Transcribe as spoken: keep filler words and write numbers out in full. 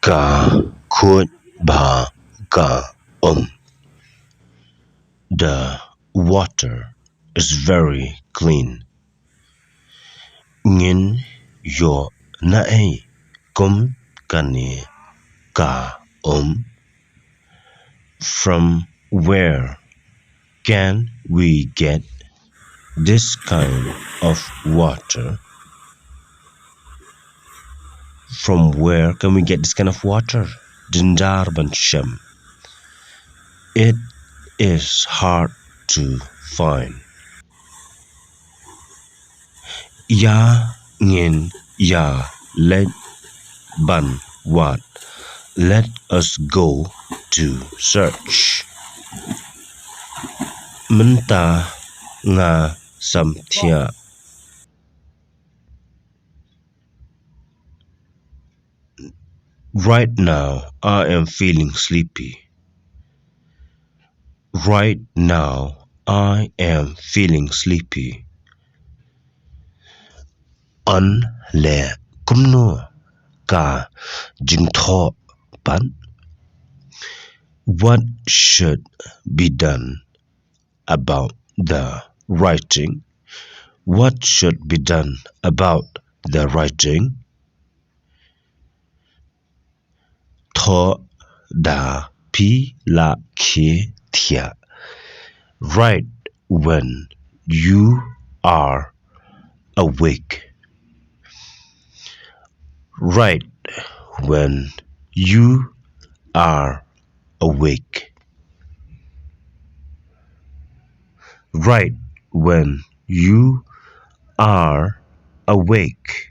Ka kut ba ka um. The water is very clean. Ngin ïoh naei kum kane ka um? From where can we get this kind of water? From where can we get this kind of water? Dindar ban shem. It is hard to find. Ïa ngin ïa leit ban wad. Let us go to search. Mynta nga samthiah. Right now, I am feeling sleepy. Right now, I am feeling sleepy. Yn leh kumno ka jingthoh pat? What should be done about the writing? What should be done about the writing? Thoh da phi la khie thiah. Write when you are awake. Write when you are awake. Write when you are awake.